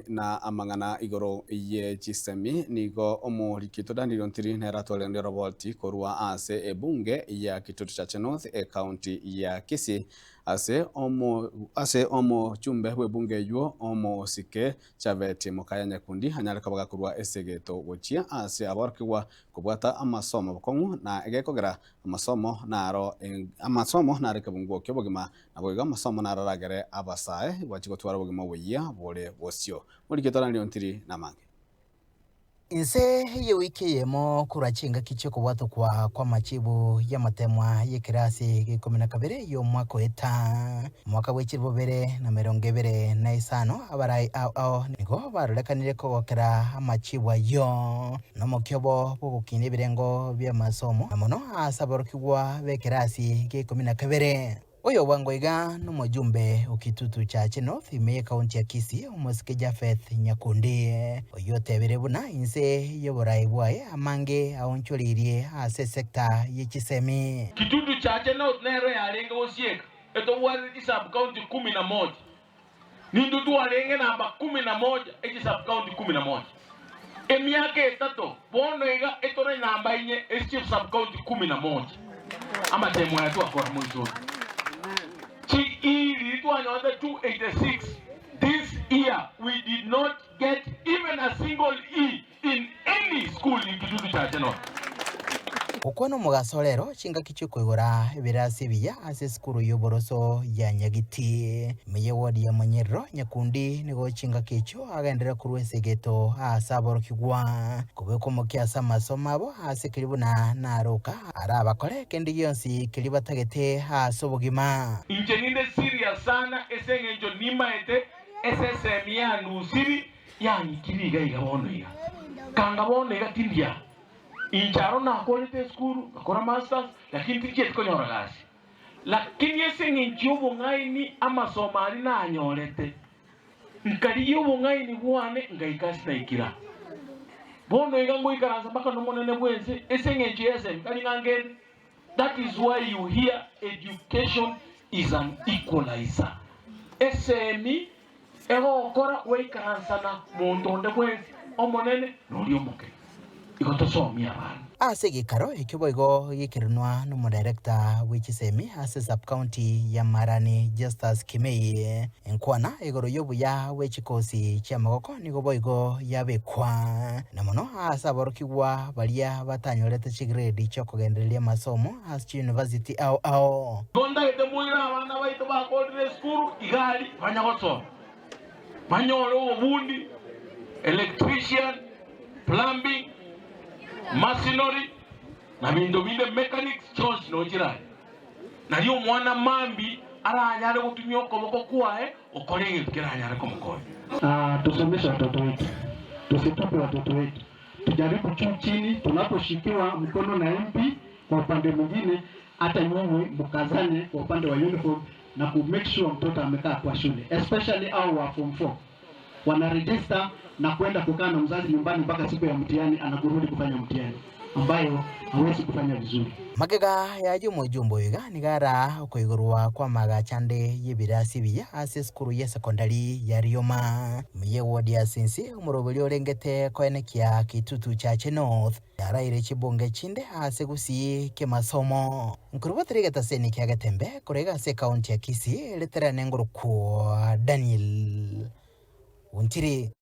Na amang'ana igoro ye chisemi nigo omorikito Daniel Ontiri nere atwareranire roboti korwa ase ebunge ya Kitutu Chache North ecounty ya Kisii ase omo ase omochumbe bw'ebunge eywo omosike Chavet Mokaya Nyakundi anyare koba gakorwa esegeto gochia ase aborokigwa kobwata amasomo bokong'u na egekogera amasomo naro amasomo naro ekebunguo ki'obogima Naboigo amasomo nararagere abasae bachie gotwara obogima oboyia bore bosio. Morikio toranire ontiri namange. Inse y'ewiki eyemo korwa chingaki chi'okobwatokwa kw'amachibu y'amatemwa y'ekerasi gia ikomi na kabere y'omwaka oeta, omwaka bwe chilifu bibere na emerongo ebere na isano, abarai ao ao nigo barorekanire kogokera amachibu ayio, nomokia obo bw'ogokinia ebirengo bi'amasomo, na mono ase aborokigwa b'ekerasi gia ikomi na kabere. Oyo bwango iga nomojumbe o Kitutu Chache North ime y'ekaunti ya Kisii, omosike Japheth Nyakundi, oyio otebire buna inse y'oborai bwaye amange aonchoreirie ase esecta ye chisemi. Kitutu Chache North nero yarenge gosieka, etobwatete chisub-county kumi na moja. Nintwe twarenge namba kumi na moja echisub-county kumi na moja. Emiaka etato bono iga etore namba inye ase chisub-county kumi na moja. Amatemo aya twakora moiso oyo. Chi E riria twanyorete 286 this year we did not get even a single E in any school in Kitutu Chache North. Gokwana omogaso rero chingaki chi'okoigora ebirasi ebiya ase esukuru y'oboroso ya Nyagiti, ime y'ewodi ya Monyerero, Nyakundi nigo chingaki echio agenderere korwa esegeto ase aborokigwa, kobekwa omokia ase amasomo abo ase keria buna naroka arabakore kende gionsi keria batagete ase obogima. Inche ninde serious sana ase eng'encho nimaete ase esemi yandusiri Yang'ikire iga iga bono iga. Kanga bono iga tindi aa. Inche aro nakorete esukuru, ngakora masters, lakini tinchieti konyora gasi. Lakini ase eng'encho y'obong'aini amasomo aria nanyorete, nkarigia obong'aini bwane ngaika ase naikire aa. Bono iga ngoikaransa mpaka nomonene bw'ense ase eng'encho y'esemi, tari ng'a ngende. That is why you hear education is an equalizer. Esemi egokora gwaikaransa na monto onde bwensi, omonene na oria omoke. Igo tosomie abana. Ase egeikaro ekio boigo gekerenwa nomodirector bwe chisemi ase sub-county ya Marani Justus Kimei. Enkwana igoro y'obuya bwe chikosi chi'amagoko nigo boigo yabekwa, na mono ase aborokigwa baria batanyorete chigrade chi'okogendereria amasomo ase chiyunivasiti ao ao. Igo ntagete moire abana baito bakorire esukuru iga aria banya gosoma, banyore obobundi, electrician, plumbing, masonry, na binto binde mechanics chionsi noo chire aria. Nario omwana mambi aranyare gotumia okoboko kwaye gokora egento keranyare komokonya. Tusomeshe watoto wetu, tusitupe watoto wetu, tujaribu juu chini, tunaposhikiwa mkono na MP kwa upande mwingine, hata nyinyi mkazane kwa upande wa uniform na ku make sure mtoto amekaa kwa shule especially au wa form 4 wana register na kwenda kukaa na mzazi nyumbani mpaka siku ya mtihani, anakurudi kufanya mtihani ambayo hawezi kufanya vizuri. Magega y'ayio omojumbe oyo iga nigo araa okoigorwa kw'amaagacho ande y'ebirasi ebiya ase esukuru y'esekondari ya Rioma, ime y'ewodi ya Sinsi, omoroberi orengete koenekia Kitutu Chache North, yaraire chibunge chinde ase Gusii ki'emasomo. Nkorobotera egetaseni kia Getembe korwa iga ase ekaunti ya Kisii, riterane ngorokwo Daniel Ontiri.